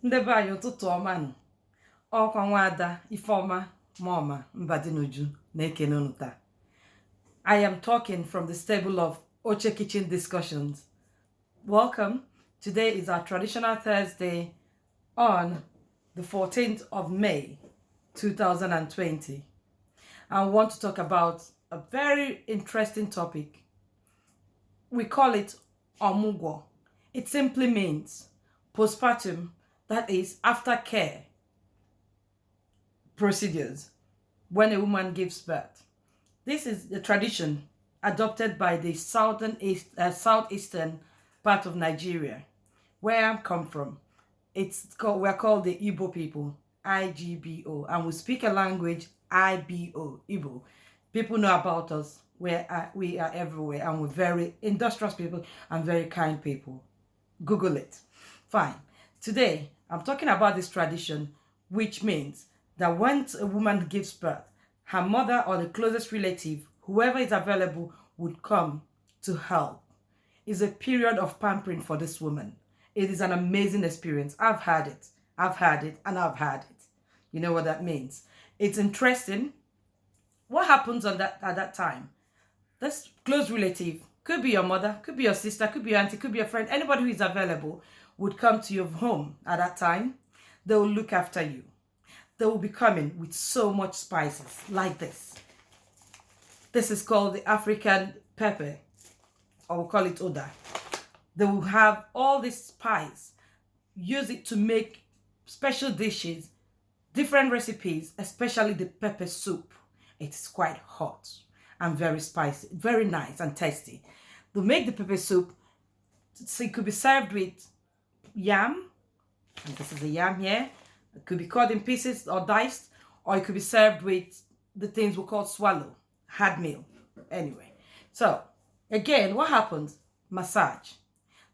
Ndị be anyị, ụtụtụ ọma nụ. Ọkwa nwaada Ifeọma Mọma Mbadinuju na-ekene unu taa. I am talking from the stable of Oche Kitchen Discussions. Welcome. Today is our traditional Thursday on the 14th of May 2020. I want to talk about a very interesting topic. We call it Omugwo. It simply means postpartum, that is, aftercare procedures when a woman gives birth. This is the tradition adopted by the southeastern part of Nigeria, where I come from. We're called the Igbo people, IGBO, and we speak a language, IBO, Igbo. People know about us. We are everywhere, and we're very industrious people and very kind people. Google it. Fine. Today, I'm talking about this tradition, which means that once a woman gives birth, her mother or the closest relative, whoever is available, would come to help. It's a period of pampering for this woman. It is an amazing experience. I've had it. I've had it, and I've had it. You know what that means. It's interesting. What happens on that at that time? This close relative could be your mother, could be your sister, could be your auntie, could be a friend, anybody who is available would come to your home at that time. They will look after you. They will be coming with so much spices like this. This is called the African pepper, or we'll call it Uda. They will have all this spice, use it to make special dishes, different recipes, especially the pepper soup. It is quite hot and very spicy, very nice and tasty. To make the pepper soup, so it could be served with yam, and this is a yam here. It could be cut in pieces or diced, or it could be served with the things we call swallow, hard meal. Anyway, so again, what happens? Massage.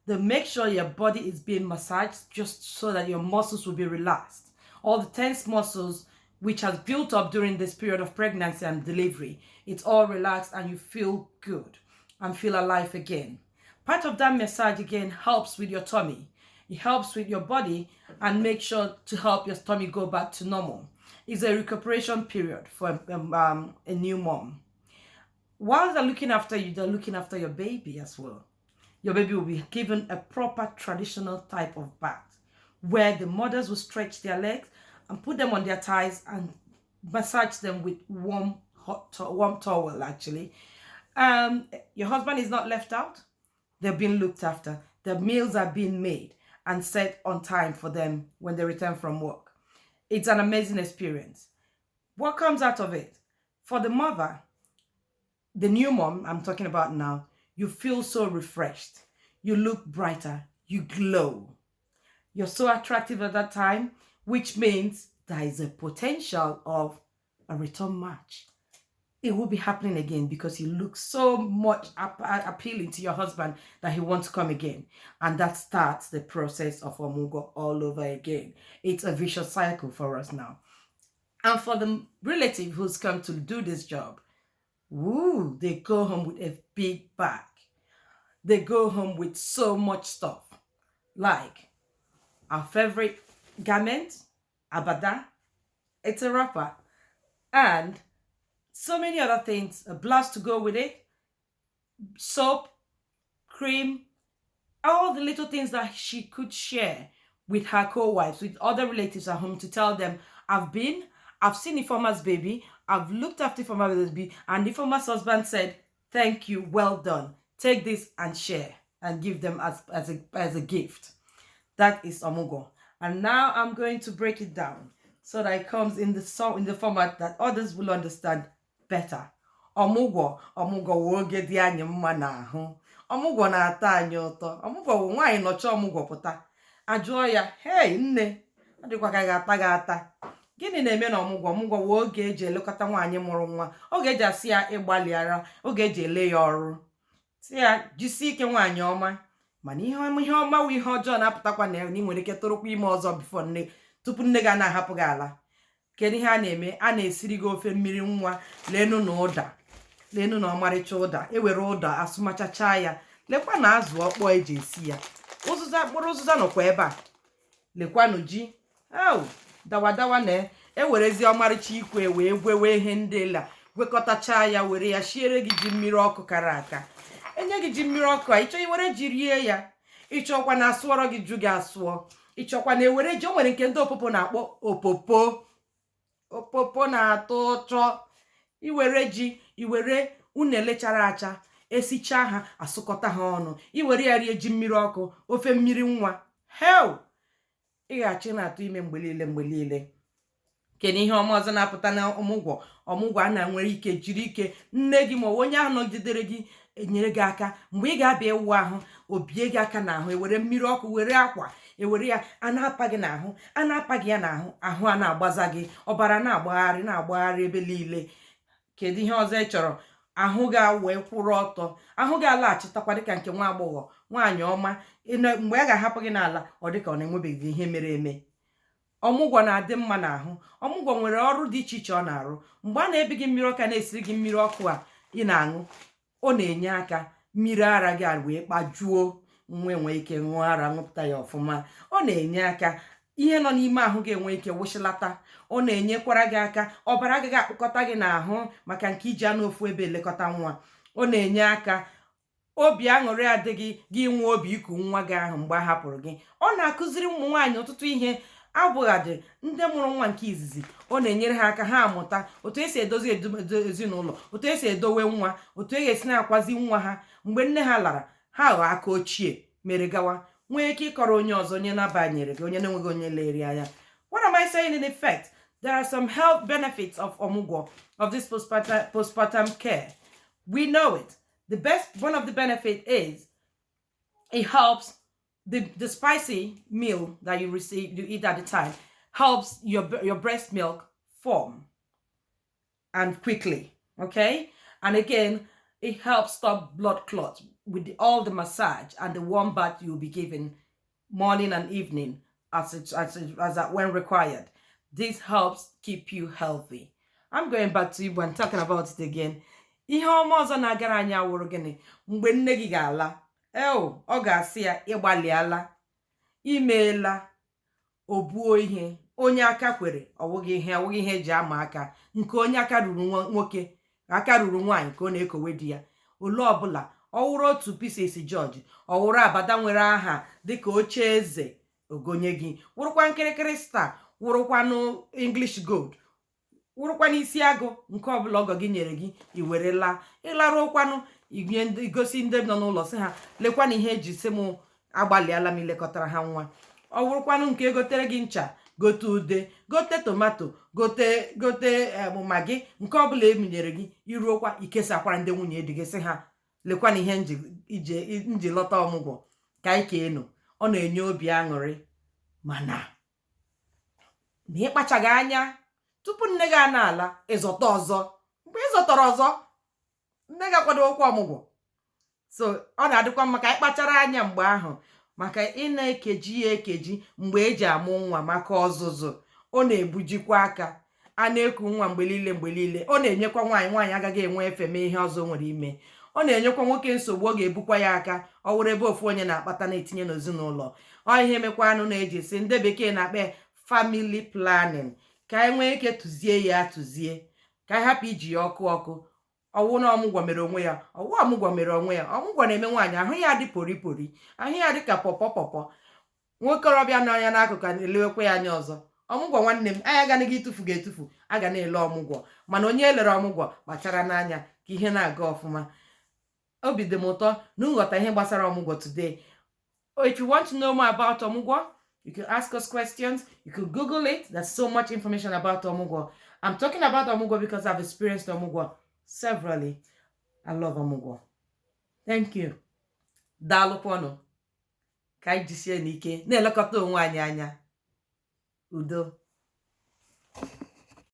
They make sure your body is being massaged just so that your muscles will be relaxed. All the tense muscles which has built up during this period of pregnancy and delivery, it's all relaxed and you feel good and feel alive again. Part of that massage again helps with your tummy. It helps with your body and make sure to help your tummy go back to normal. It's a recuperation period for a new mom. While they're looking after you, they're looking after your baby as well. Your baby will be given a proper traditional type of bath where the mothers will stretch their legs and put them on their thighs and massage them with warm hot warm towel, actually. Your husband is not left out. They're being looked after. The meals are being made and set on time for them when they return from work. It's an amazing experience. What comes out of it for the mother, the new mom I'm talking about now, you feel so refreshed. You look brighter. You glow. You're so attractive at that time, which means there is a potential of a return match. It will be happening again because you look so much appealing to your husband that he wants to come again. And that starts the process of Omugo all over again. It's a vicious cycle for us now. And for the relative who's come to do this job, woo, they go home with a big bag. They go home with so much stuff, like our favorite garment, abada, it's a wrapper, and so many other things, a blouse to go with it, soap, cream, all the little things that she could share with her co-wives, with other relatives at home to tell them, I've seen Ifeoma's baby, I've looked after Ifeoma's baby, and Ifeoma's husband said, 'Thank you, well done. Take this and share,' and give them as a gift." That is Omugo. And now I'm going to break it down so that it comes in the format that others will understand better. Ọmụgwọ, ọmụgwọ wụ oge dị anyị mma n'ahụ. Ọmụgwọ na-atọ anyị ụtọ. Ọmụgwọ wụ nwaanyị nọcha ọmụgwọ pụta. Ajụọ ya, "Hei nne, ọ dịkwa ka ga-ata gị ata. Gịnị na-eme na ọmụgwọ?" Ọmụgwọ wụ oge eji elekọta nwaanyị mụrụ nwa, oge eji asị ya ịgbalịara, oge eji ele ya ọrụ. Sị ya jisie ike, nwaanyị ọma. Mana ihe ọma, ihe ọma wụ ihe ọjọọ na-apụtakwa na ị nwere ike tụrụkwa ime ọzọ before nne tupu nne gị a na-ahapụ gị ala. Kedu ihe a na-eme? A na-esiri gị ofe mmiri nwa. Lenu na ụda, lenu na ọmarịcha ụda. Ewere ụda asụmachacha ya. Lekwa na azụ ọkpọọ eji esi ya. Ụzụza, mkpụrụ ụzụza nọkwa ebe a. Lekwanụ ji au dawadawa na ewerezi ọmarịcha ikwe wee gwewe ihe ndị la gwekọtacha ya, were ya shiere gị ji mmiri ọkụ kara aka. Enye gị ji mmiri ọkụ a, ịchọ iwere ji rie ya, ịchọkwa na asụọrọ gị ju gị asụọ, ịchọkwa na ewere ji. O nwere nke ndị Opopo na-akpọ opopo. Opopo na-atọ ụtọ. Iwere ji, iwere unele chara acha, esichaa ha, asụkọta ha ọnụ, iwere ya rie ji mmiri ọkụ, ofe mmiri nwa, hel, ị ga-achọ na-atụ ime mgbe niile, mgbe niile. Kedu ihe ọma ọzọ na-apụta na ọmụgwọ? Ọmụgwọ a na-nwere ike jiri ike nne gị ma ọ bụ onye ahụ nọgidere gị enyere gị aka mgbe ị ga-abịa ịwụ ahụ, o bie gị aka n'ahụ, ewere mmiri ọkụ, were akwa ewere ya a na-apa gị n'ahụ, a na-apa gị ya n'ahụ, ahụ a na-agbaza gị, ọbara na-agbagharị, na-agbagharị ebe niile. Kedu ihe ọzọ ị chọrọ? Ahụ gị wee kwụrụ ọtọ, ahụ gị alaghachitakwa dịka nke nwa agbọghọ nwaanyị ọma. Mgbe a ga-ahapụ gị n'ala, ọ dịka ọ na-enwebeghị ihe mere eme. Ọmụgwọ na-adị mma n'ahụ. Ọmụgwọ nwere ọrụ dị iche iche ọ na-arụ. Mgbe a na-ebi gị mmiri ọkụ, a na-esiri gị mmiri ọkụ a ị na-aṅụ, ọ na-enye aka mmiri ara gị a wee kpajuo, nwa enwee ike ṅụọ ara, ṅụpụta ya ọfụma. Ọ na-enye aka ihe nọ n'ime ahụ gị enwe ike wụchilata. Ọ na-enyekwara gị aka ọbara agaghị akpụkọta gị n'ahụ maka nke iji anụ ofu ebe elekọta nwa. Ọ na-enye aka obi aṅụrị adịghị gị nwee obi iku nwa gị ahụ mgbe a hapụrụ gị. Ọ na-akụziri ụmụ nwaanyị ọtụtụ ihe abụghadị ndị mụrụ nwa nke izizi. Ọ na-enyere ha aka ha amụta otu esi edozi ezinụlọ, otu esi edowe nwa, otu e ga-esi na-akwazi nwa ha mgbe nne ha lara, ha ghọọ aka ochie mere gawa, nwee ike ịkọrọ onye ọzọ, onye na-abanyere gị, onye na-enweghị onye lere anya. What am I saying in effect? There are some health benefits of ọmụgwọ, of this postpartum care. We know it. The best one of the benefit is it helps the spicy meal that you receive, you eat at the time, helps your breast milk form and quickly. Okay, and again, it helps stop blood clots with all the massage and the warm bath you'll be given morning and evening as at when required. This helps keep you healthy. I'm going back to Igbo and talking about it again. Ihe ọma ọzọ na-agara anyị awụrụ gịnị? Mgbe nne gị ga-ala eo, ọ ga-asị ya, "Ịgbalịala, imeela." O buo ihe onye aka kwere, ọwụghị ihe, ọwụghị ihe eji ama aka. Nke onye aka ruru nwoke, aka ruru nwaanyị, ka ọ na-ekowe di ya. Ole ọbụla ọ wụrụ, otu pieces George, ọ wụrụ abada nwere aha dịka oche eze ogonye gị, wụrụkwa nkịrịkịrị star, wụrụkwanụ English gold, wụrụkwa n'isi agụ, nke ọbụla ọgọ gị nyere gị, i were laa. Ịlaruokwanụ, inye ndị, gosi ndị nọ n'ụlọ, sị ha, "Lekwanụ ihe eji sị m agbalịala m ilekọtara ha nwa." Ọ wụrụkwanụ nke gotere gị ncha, gote ude, gote tomato, gote Maggi, nke ọbụla eminyere gị, iruokwa, ikesakwara ndị nwunye di gị, sị ha, "Lekwana ihe nji ije nji lọta ọmụgwọ, ka anyị ka enu." Ọ na-enye obi aṅụrị. Mana ma ịkpachaghị anya, tupu nne gị a na-ala, ịzọta ọzọ. Mgbe ị zọtara ọzọ, nne gị akwadowokwa ọmụgwọ. So ọ na-adịkwa mma ka anyị kpachara anya mgbe ahụ maka ị na-ekeji ya ekeji mgbe eji amụ nwa, maka ọzụzụ. Ọ na-ebujikwa aka a na-eku nwa mgbe niile, mgbe niile. Ọ na-enyekwa nwaanyị, nwaanyị agaghị enwe efe mee ihe ọzọ o nwere ime. Ọ na-enyekwa nwoke nsogbu, ọ ga-ebukwa ya aka. Ọ wụrụ ebe ofu onye na-akpata na-etinye n'ezinụlọ, ọ ihe mekwanụ na-eji si ndị bekee na-akpa ya family planning, ka anyị nwee ike tụzie ya atụzie, ka anyị hapụ iji ya ọkụ ọkụ. Ọwụ na ọmụgwọ mere onwe ya, ọwụ ọmụgwọ mere onwe ya. Ọmụgwọ na-eme nwaanyị ahụ ya dị pori pori, ahụ ya dị ka pọpọ pọpọ. Nwokorobịa nọ ya n'akụkụ elewekwa ya anya ọzọ. Ọmụgwọ, nwanne m, anyị aganaghị ịtụfu ga-etufu, a ga na-ele ọmụgwọ. Mana onye elere ọmụgwọ kpachara n'anya ka ihe na-aga ọfụma. Obi dị m ụtọ na nghọta ihe gbasara ọmụgwọ today. If you want to know more about ọmụgwọ, you can ask us questions, you could Google it. There's so much information about ọmụgwọ. I'm talking about ọmụgwọ because I've experienced ọmụgwọ severally. I love ọmụgwọ. Thank you. Daalụkwanụ. Ka anyị jisie n'ike na-elekọta onwe anyị anya. Udo.